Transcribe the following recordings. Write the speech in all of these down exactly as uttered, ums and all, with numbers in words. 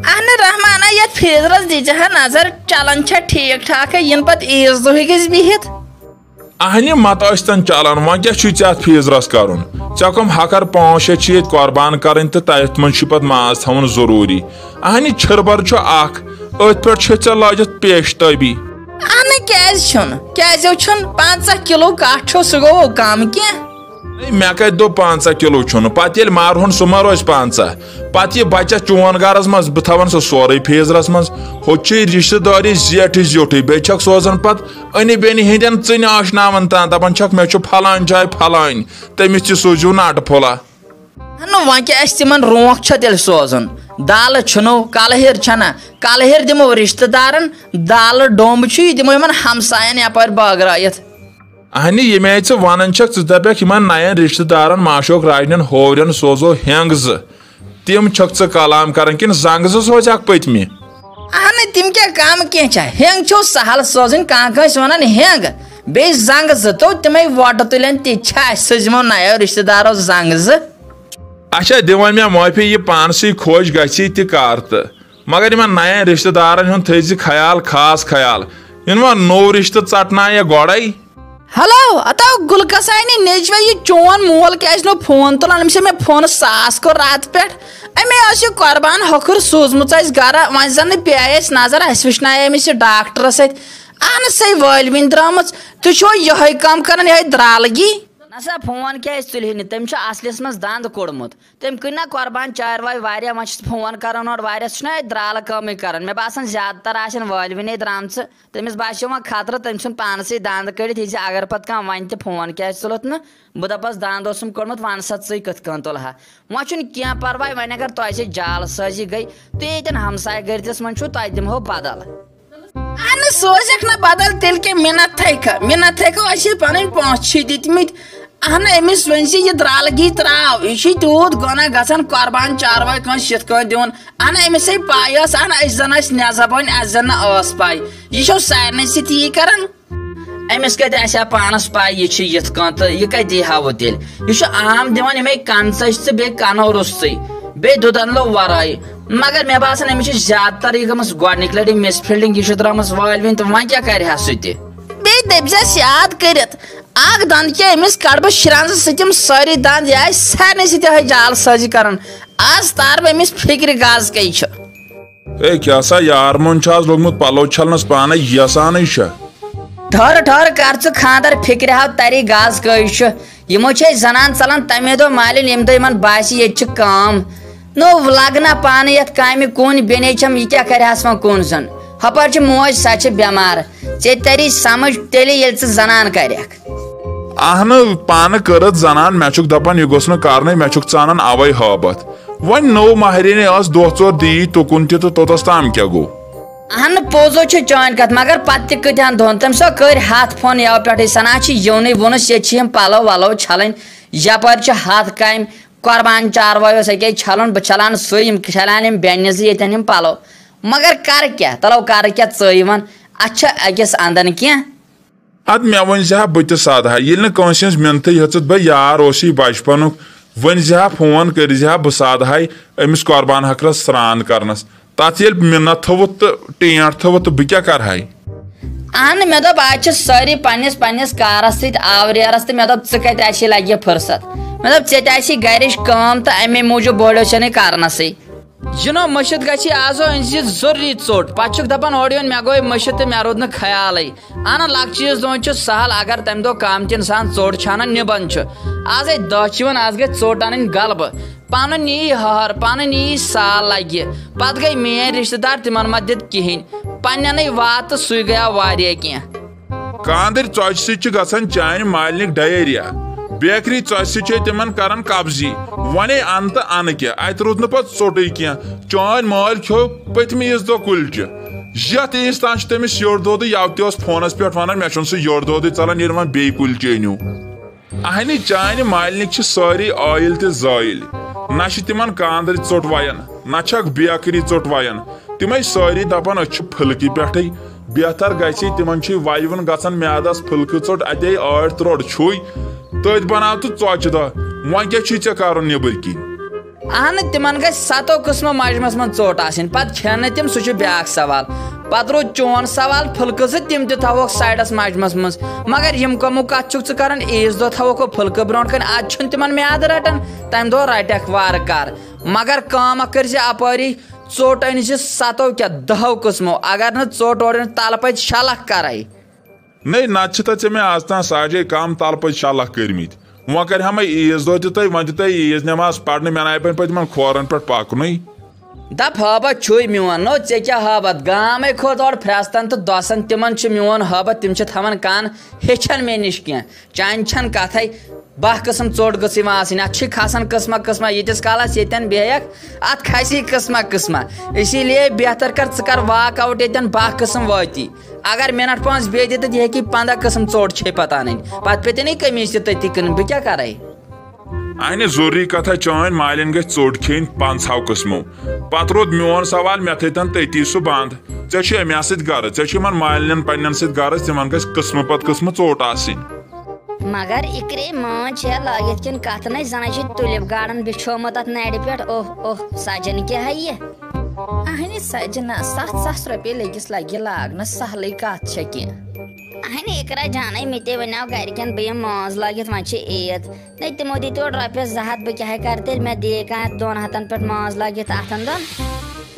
اہنہِ رحمانہ، یتھ فیزرس دیٖزِ ہا نظر، چلان چھا ٹھیٖک ٹھاکھے، یِنہٕ پتہٕ عیٖذ دۄہٕے گژھِ بِہِتھ۔ اہنہِ مت ٲسۍ تن چلان، وۄنۍ کیٛاہ چھُے ژےٚ اتھ فیزرس کرُن؟ ژےٚ کم ہکر پانٛژھ شےٚ چھِ ییٚتہِ قربان کرٕنۍ تہٕ تتھ منٛز چھُے پتہٕ ماز تھاوُن ضروٗری۔ اہنہِ چھِربر چھُ اکھ، أتھۍ پٮ۪ٹھ چھے ژےٚ لٲجتھ پیش تٲبی۔ اہنہِ کیٛازِ چھُنہٕ؟ کیٛازِ چھُنہٕ؟ پنٛژاہ کِلوٗ کٹھ چھُ، سُہ گوٚو کم کینٛہہ؟ ہے، مےٚ کتہِ دوٚپ پنٛژاہ کِلوٗ چھُنہٕ؟ پتہٕ ییٚلہِ مرہون سُہ ما روزِ پنٛژاہ؟ پتہٕ یہِ بچس چون گرس منٛز، بہٕ تھاون سُہ سورُے فیزرس منٛز۔ ہُتہِ چھُے رشتہٕ دٲری زیٹھٕے زیوٹھٕے، بیٚیہِ چھکھ سوزان پتہٕ أنہِ بیٚنہِ ہٕنٛدٮ۪ن ژٕنہِ آشناوان تام، دپان چھکھ، مےٚ چھُ پھلٲنۍ جاے پھلٲنۍ، تٔمِس تہِ سوٗزِو نٹہٕ پھوٚلہ۔ نہ، وۄنۍ کیٛاہ اَسہِ تِمن رونٛکھ چھا تیٚلہِ سوزُن؟ دالہٕ چھُنو، کلہٕ ہیٚر چھَنہ؟ کلہٕ ہیٚر دِمو رِشتہٕ دارن، دالہٕ ڈوٚمب چھُ، یہِ دِمو یِمن ہمساین یپٲرۍ بٲگرٲیِتھ۔ اہنہِ، ییٚمہِ آیہِ ژٕ ونان چھکھ، ژٕ دپکھ یِمن نین رشتہٕ دارن ماشوک راجنٮ۪ن ہورٮ۪ن سوزو ہینٛگ زٕ، تِم چھکھ ژٕ کلام کران کِنہٕ زنٛگہٕ زٕ سوزکھ پٔتمہِ؟ اہنہٕ، تِم کیٛاہ کم کینٛہہ چھا؟ ہینٛگ چھو سہل سوزٕنۍ، کانٛہہ کٲنٛسہِ ونان ہینٛگ، بیٚیہِ زنٛگہٕ زٕ تو تِمے وۄٹہٕ تُلن، تہِ چھا اَسہِ سوٗزمو نَیو رشتہٕ دارو زنٛگہٕ زٕ؟ اچھا، دِ وۄنۍ مےٚ معٲفی، یہِ پانسٕے خۄش گژھی تہِ کر تہٕ، مگر یِمن نَین رشتہٕ دارن ہُنٛد تھٲیزِ خیال، خاص خیال، یِنہٕ وۄنۍ نوٚو رشتہٕ ژٹنایہ گۄڈے۔ ہیلو، اتو گُلہٕ کسانہِ نیٚچوے، یہِ چون مول کیازِ نہٕ فون تُلان؟ أمِس چھےٚ مےٚ فونہٕ ساس کوٚر راتہٕ پٮ۪ٹھ۔ أمۍ ٲس یہِ قۄربان ہۄکھُر سوٗزمٕژ اَسہِ گرٕ، وۄنۍ زن نہٕ پیٚیہِ اَسہِ نظر، اَسہِ وٕچھنایے أمِس یہِ ڈاکٹرس اَتھِ۔ اہن سا، یہِ وٲلوِنۍ درٛامٕژ، تُہۍ چھِوا یِہوٚے کٲم کران، یِہوٚے درٛالگی؟ نسا فون کیازِ تُلہِ ہے نہٕ؟ تٔمۍ چھُ اصلِس منٛز دند کوٚڑمُت۔ تٔمۍ کٕنۍ نا قۄربان چاروٲے واریاہ، وۄنۍ چھُس فون کران اورٕ واریاہ، سُہ چھُنہ اَتہِ درٛالہٕ کٲمٕے کران۔ مےٚ باسان زیادٕ تر آسن وٲلوِنے درٛامژٕ۔ تٔمِس باسیو وۄنۍ خطرٕ، تٔمۍ ژھُن پانسٕے دند کٔڑِتھ، یہِ زِ اگر پتہٕ کانٛہہ ونہِ تہِ فون کیازِ تُلُتھ نہٕ، بہٕ دپس دند اوسُم کوٚڑمُت، ون سا ژٕے کِتھ کٲنۍ تُلہٕ ہا۔ وۄنۍ چھُنہٕ کینٛہہ پرواے، وۄنۍ اگر تۄہہِ سۭتۍ جعل سٲزی گٔے، تُہۍ ییٚتٮ۪ن ہمسایہِ گٔرتِس منٛز چھُو، تۄہہِ دِمہو بدل۔ اہنہٕ، سوزکھ نہٕ بدل تیٚلہِ کیٛاہ؟ مِنت تھایکھا، مِنت تھایکھا، اَسہِ چھِ پنٕنۍ پونٛسہٕ چھِ دِتمٕتۍ۔ اہنہٕ، أمِس ؤنۍ زِ یہِ درٛالگی ترٛاو، یہِ چھُے تیوٗت گۄناہ گژھان قۄربان چاروٲے کٲنٛسہِ یِتھ کٲنٛۍ دیُن۔ اہنہٕ، أمِس ہے پَے ٲس، اہنہٕ، أسۍ زَن ٲسۍ نٮ۪صب وۄنۍ، اَسہِ زَن نہٕ ٲس پَے۔ یہِ چھو سارنٕے سۭتۍ یی کران۔ أمِس کتہِ آسہِ ہا پانس پاے یہِ چھِ یِتھ کٔنۍ تہٕ یہِ کتہِ دی ہا وۄنۍ تیٚلہِ؟ یہِ چھُ عام دِوان یِمے کنہٕ ژٔجۍ تہٕ بیٚیہِ کنو روٚستُے، بیٚیہِ دُدنلو ورٲے۔ مگر مےٚ باسان أمِس چھِ زیادٕ تر یہِ گٔمٕژ گۄڈنِکۍ لٹہِ مِس فیٖلڈنگ، یہِ چھُ درٛامٕژ وٲلۍ وِنۍ تہٕ وۄنۍ کیٛاہ کرِ ہا سُہ تہِ؟ بیٚیہِ دٔپۍ زٮ۪س یاد کٔرِتھ، اکھ دند کیٛاہ، أمِس کڑٕ بہٕ شرنزٕ سۭتۍ یِم سٲری دند، یہِ آسہِ سارنٕے سۭتۍ یِہوٚے جعل سٲزی کران۔ از تار بہٕ أمِس فکرِ گز کیٛاہ چھُ۔ اے، کیٛاہ سا یار، مون چھا آز لوٚگمُت پلو چھلنس پانے یژھانٕے چھا؟ ٹھہر، ٹھہر، کر ژٕ خاندر، فکرِ ہاو تری گاز کٲج چھُ۔ یِمو چھِ أسۍ زنان ژلان تمے دۄہ مالِن، ییٚمہِ دۄہ یِمن باسہِ ییٚتہِ چھِ کٲم۔ نو لگ نہ پانہٕ یتھ کامہِ کُن، بیٚنے چھم، یہِ کیٛاہ کرِہس وۄنۍ کُن زن؟ ہپٲرۍ چھِ موج، سۄ چھِ بٮ۪مار۔ ژےٚ تری سمجھ تیٚلہِ، ییٚلہِ ژٕ زنان کرکھ۔ اہنہٕ، پانہٕ کٔرٕتھ زنان، مےٚ چھُکھ دپان یہِ گوٚژھ نہٕ کرنُے، مےٚ چھُکھ ژانان اوے ہٲبتھ۔ وۄنۍ نٔو مہرِنۍ ٲس دۄہ ژور دی تُکُن تہِ تہٕ توٚتس تام کیٛاہ گوٚو؟ اہن پوٚز ہو چھُ چٲنۍ کتھ، مگر پتہٕ تہِ کۭتہن دۄہن؟ تٔمۍ سا کٔرۍ ہتھ فون یوٕ پٮ۪ٹھٕے، سنا چھِ یِونٕے، ووٚنُس ییٚتہِ چھِ یِم پلو ولو چھلٕنۍ، یپٲرۍ چھِ ہتھ کامہِ، قربان چاروٲے اوس أکے چھلُن، بہٕ چھلان سُے، یِم چھلان یِم بیٚنہِ زٕ ییٚتٮ۪ن یِم پلو۔ مگر کرٕ کیٛاہ؟ تلو کرٕ کیٛاہ، ژٕے وَن، اتھ چھا أکِس اندن کینٛہہ؟ ادٕ مےٚ ؤنۍ زِ ہا، بہٕ تہِ سدہا، ییٚلہِ نہٕ کٲنٛسہِ ہٕنٛز مِنتھٕے ہیٚژٕتھ۔ بہٕ یار اوسُے بچپنُک، ؤنۍ زِ ہا فون کٔرۍ زِ ہا، بہٕ سدہاے أمِس قربان ہکرس سرٛان کرنس۔ تتھ ییٚلہِ مِنت تھٲوٕتھ تہٕ ٹینٛٹ تھٲوٕتھ تہٕ بہٕ کیٛاہ کرہاے؟ اہن، مےٚ دوٚپ، از چھِ سٲری پننِس پننِس کارس سۭتۍ آوریرس تہٕ مےٚ دوٚپ، ژٕ کتہِ آسی لگہِ فرصت؟ مےٚ دوٚپ، ژےٚ تہِ آسی گرِچ کٲم تہٕ امے موٗجوٗب بوڑیو ژےٚ نہٕ کرنسٕے۔ جنو، مٔشِتھ گژھی آزو أنۍ زِ ضروٗری ژوٚٹ۔ پتہٕ چھُکھ دپان اورٕ یُن مےٚ گوٚو مٔشِتھ تہٕ مےٚ روٗد نہٕ خیالٕے۔ اہن، لۄکچہِ عیٖذ دۄہن چھُ سہل، اگر تمہِ دۄہ کم تہِ انسان ژوٚٹ چھانن نِبن چھُ۔ آزے دہ چھِ یِوان، از گژھِ ژوٚٹ انٕنۍ غلبہٕ۔ پنُن یی ہہر، پنٕنۍ یی سال لگہِ۔ پتہٕ گٔے میٲنۍ رشتہٕ دار، تِمن ما دِتھ کِہینۍ۔ پننٮ۪نٕے واتہٕ سُے گٔیاو واریاہ کینٛہہ۔ کاندٕرۍ ژۄچہِ سۭتۍ چھِ گژھان چانہِ مالنِک ڈایریا۔ بیکری ژۄچہِ سۭتۍ چھِ تِمن کران قبضی۔ ونے ان تہٕ انہٕ کیٛاہ، اتہِ روٗد نہٕ پتہٕ ژوٚٹُے کینٛہہ۔ چٲنۍ مٲلۍ کھیوٚو پٔتمہِ عیٖذ دۄہ کُلچہِ۔ یتھ عیٖذ تام چھُ تٔمِس یٔڑ دۄدٕے، یوٕ تہِ اوس فونس پٮ۪ٹھ ونان، مےٚ چھُنہٕ سُہ یٔڑ دۄدٕے ژلان، ییٚلہِ وۄنۍ بیٚیہِ کُلچہِ أنِو۔ اہنہِ چانہِ مالنِک چھِ سٲری عٲیِل تہِ زٲیِل۔ نہ چھِ تِمن کاندٕرۍ ژوٚٹ وین، نہ چھکھ بیکری ژوٚٹ وین۔ تِمے سٲری دپان، أسۍ چھِ پھُلکہِ پٮ۪ٹھٕے۔ بہتر گژھِ، تِمن چھُے ویوُن گژھان میادس پھُلکہٕ ژوٚٹ، اتے ٲٹھ ترٛوٚٹ چھُے۔ تٔتھۍ بناو تہٕ ژۄچہِ دہ۔ وۄنۍ کیٛاہ چھُے ژےٚ کرُن نیٚبٕرۍ کِنۍ؟ اہنہٕ، تِمن گژھِ ستو قٕسمو مجمس منٛز ژوٚٹ آسٕنۍ، پتہٕ کھٮ۪ن نہٕ تِم، سُہ چھُ بیٛاکھ سوال۔ پتہٕ روٗد چون سوال، پھُلکہٕ زٕ، تِم تہِ تھاوہوکھ سایڈس مجمس منٛز۔ مگر یِم کٕمو کتھ چھُکھ ژٕ کران، عیٖذ دۄہ تھاوہوکھ پھُلکہٕ برونٛٹھ کنہِ، اتھ چھُنہٕ تِمن میادٕ رٹان، تمہِ دۄہ رٹکھ وارٕ کار۔ مگر کٲم اکھ کٔرۍ زِ اپٲری، ژوٚٹ أنۍ زِ ستو کیٛاہ دہو قٕسمو، اگر نہٕ ژوٚٹ اورٕ یِن تلہٕ پتۍ شےٚ لکھ کرے۔ نَے، نَتہٕ چھِ تہٕ ژےٚ مےٚ آز تام ساجے کم تلہٕ پٔتۍ شےٚ لَچھ کٔرمٕتۍ۔ وۄنۍ کَرِ ہا مےٚ عیٖذ دۄہ تہِ تہٕ وۄنۍ دِ تہٕ عیٖذ نٮ۪ماز پَرنہٕ، مےٚ نَے پَزِ پَتہٕ تِمَن کھورَن پٮ۪ٹھ پَکنُے۔ دَپ ہٲبت چھُے میون، نو ژےٚ کیٛاہ ہٲبت؟ گامَے کھوٚت اورٕ پھرٛستَن تہٕ دۄسَن، تِمَن چھُ میون ہٲبت، تِم چھِ تھاوان کَن، ہیٚچھَن مےٚ نِش کینٛہہ۔ چانہِ چھَنہٕ کَتھَے، باہ قٕسٕم ژوٚٹ گٔژھ یِوان آسٕنۍ۔ اَتھ چھُے کھَسان قٕسمہ قٕسمہ، ییٖتِس کالَس ییٚتٮ۪ن بیٚہکھ، اَتھ کھَسی قٕسمہ قٕسمہ۔ اسی لیے بہتر کَر ژٕ کَر واک آوُٹ ییٚتٮ۪ن باہ قٕسٕم وٲتی۔ اگر مِنٹ پانٛژھ بیٚیہِ دِتھ، یہِ ہیٚکی پنٛداہ قٕسٕم ژوٚٹ چھے پتہٕ اَنٕنۍ۔ پتہٕ پیٚتہِ نَے قمیٖض تہِ تٔتی کٕنٕنۍ، بہٕ کیٛاہ کَرَے؟ اَہنہِ، ضروٗری کَتھا، چٲنۍ مالِنۍ گژھِ ژوٚٹ کھیٚنۍ پنٛژاہو قٕسمو۔ پتہٕ روٗد میون سوال، مےٚ تھٲوتَن تٔتی سُہ بنٛد۔ ژےٚ چھُے مےٚ سۭتۍ غرض، ژےٚ چھُے یِمَن مالِنٮ۪ن پنٛنٮ۪ن سۭتۍ غرض، تِمَن گژھِ قٕسمہٕ پتہٕ قٕسمہٕ ژوٚٹ آسٕنۍ۔ مگر اِکرے مٲنٛز چھےٚ لٲگِتھ کِنہٕ کَتھ نَے، زَنَے چھُ ٹُلِپ گارڈن بِچھومُت اَتھ نَرِ پٮ۪ٹھ۔ اوہ، اوہ، سَجَن کیٛاہ ہا یہِ؟ اہنہِ سجنہ، ستھ ساس رۄپیہِ لٔگِس لگہِ لاگنس، سہلٕے کتھ چھےٚ کینٛہہ۔ اہنہِ اقرا جانے، مےٚ تہِ ونیو گرِکٮ۪ن بہٕ یِمہٕ مٲنٛز لٲگِتھ، وۄنۍ چھِ عید۔ نٔے تِمو دِتۍ یورٕ رۄپیس زٕ ہتھ، بہٕ کیٛاہ ہا کرٕ تیٚلہِ؟ مےٚ دِیے کانٛہہ دۄن ہتن پٮ۪ٹھ مٲنٛز لٲگِتھ اتھن دۄن؟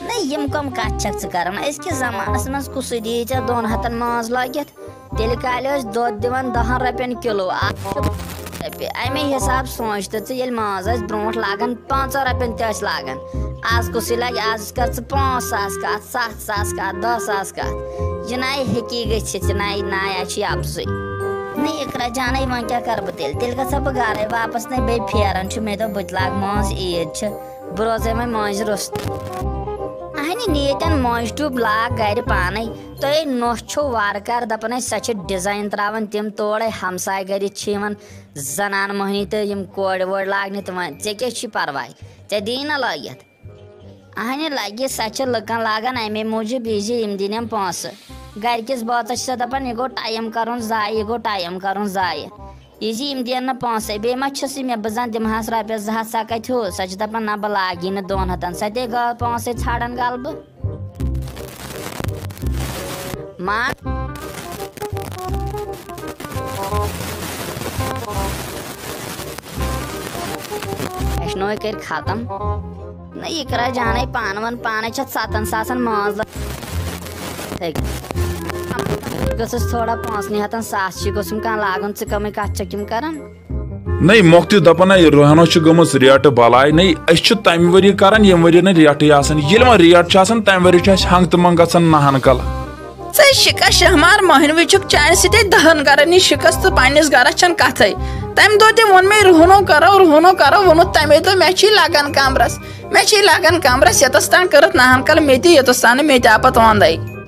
نٔے یِم کم کتھ چھکھ ژٕ کران؟ أزکِس زمانس منٛز کُسٕے دِیہِ ژےٚ دۄن ہتن مٲنٛز لٲگِتھ؟ تیٚلہِ کالہِ ٲسۍ دۄد دِوان دَہَن رۄپیَن کِلوٗ۔ آز چھِ رۄپیہِ۔ اَمے حِساب سونٛچ تہٕ ژٕ، ییٚلہِ ماز ٲسۍ برٛونٛٹھ لاگان، پانٛژَن رۄپیَن تہِ ٲسۍ لاگان۔ آز کُسٕے لَگہِ؟ آز کَر ژٕ پانٛژھ ساس کَتھ، سَتھ ساس کَتھ، دَہ ساس کَتھ۔ یہِ نَے ہیٚکی گٔژھِتھ، یہِ نَے، نَے، اَسہِ چھُ یہِ اَپزُے۔ نہ، اِقرا جانَے، وۄنۍ کیٛاہ کَرٕ بہٕ تیٚلہِ؟ تیٚلہِ گژھٕ ہا بہٕ گَرَے واپَس، نَے بیٚیہِ پھیران چھُ۔ مےٚ دوٚپ، بہٕ تہِ لاگہٕ ماز، عیٖد چھِ۔ بہٕ روزَے وۄنۍ مٲنٛزِ روٚستُے۔ اَہنہِ، نہِ ییٚتٮ۪ن مٲنٛزِ ٹیوٗب لاگ گَرِ پانَے۔ تۄہہِ نوٚش چھو وارٕ کارٕ دَپان، أسۍ سۄ چھِ ڈِزاین ترٛاوان تِم تورَے ہمساے گَرِ چھِ یِوان زَنان مۄہنی تہٕ یِم کورِ وورِ لاگنہِ تہٕ وۄنۍ ژےٚ کیٛاہ چھُے پَرواے؟ ژےٚ دِیی نہ لٲگِتھ؟ اَہنہِ لَگہِ، سۄ چھِ لُکَن لاگان اَمے موٗجوٗب یہِ زِ یِم دِنٮ۪م پونٛسہٕ۔ گَرِکِس بٲژَس چھِ سۄ دَپان، یہِ گوٚو ٹایم کَرُن ضایع، یہِ گوٚو ٹایم کَرُن ضایع۔ یہِ زِ یِم دِن نہٕ پونٛسَے، بیٚیہِ ما چھُسٕے مےٚ، بہٕ زَن دِمہٕ ہَس رۄپیَس زٕ ہَتھ، سۄ کَتہِ ہُہ؟ سۄ چھِ دَپان، نہ، بہٕ لاگی نہٕ دۄن ہَتَن، سۄ تے گٔے پونٛسَے ژھانٛڈان غلبہٕ۔ ما اَسہِ نوے کٔرۍ ختم۔ نہ، یہِ کرا جانے پانہٕ ؤنۍ پانے چھِ ستن ساسن ماز لگ-، یِتھَے کٔنۍ۔ گٔژھٕس تھوڑا پانٛژنٕے ہتن ساس چھِ گوٚژھُم کانٛہہ لاگُن، ژٕ کمٕے کتھ چھکھ یِم کران؟ نَے، مۄکھ تہِ دَپان، نَے، رُہنَس چھِ گٔمٕژ ریٹہٕ بَلاے۔ نَے، أسۍ چھِ تَمہِ ؤریہِ کَران، ییٚمہِ ؤریہِ نہٕ ریٹٕے آسان۔ ییٚلہِ وۄنۍ ریٹ چھِ آسان، تَمہِ ؤریہِ چھُ اَسہِ ہنٛگ تہٕ منٛگ گژھان نَہَن کَل۔ ژٕ شِکَس شہمار مۄہنوِ چھُکھ، چانہِ سۭتۍ دَہَن گَرَن یہِ شِکَس تہٕ پنٛنِس گَرَس چھَنہٕ کَتھَے۔ تَمہِ دۄہ تہِ ووٚن مےٚ، رُہنو کَرو، رُہنو کَرو، ووٚنُتھ تَمے دۄہ، مےٚ چھی لَگان کَمرَس، مےٚ چھی لَگان کَمرَس، ییٚتَس تام کٔرٕتھ نَہَن کَل مےٚ تہِ، یوٚتَس تام نہٕ مےٚ تہِ آو پَتہٕ وۄندَے۔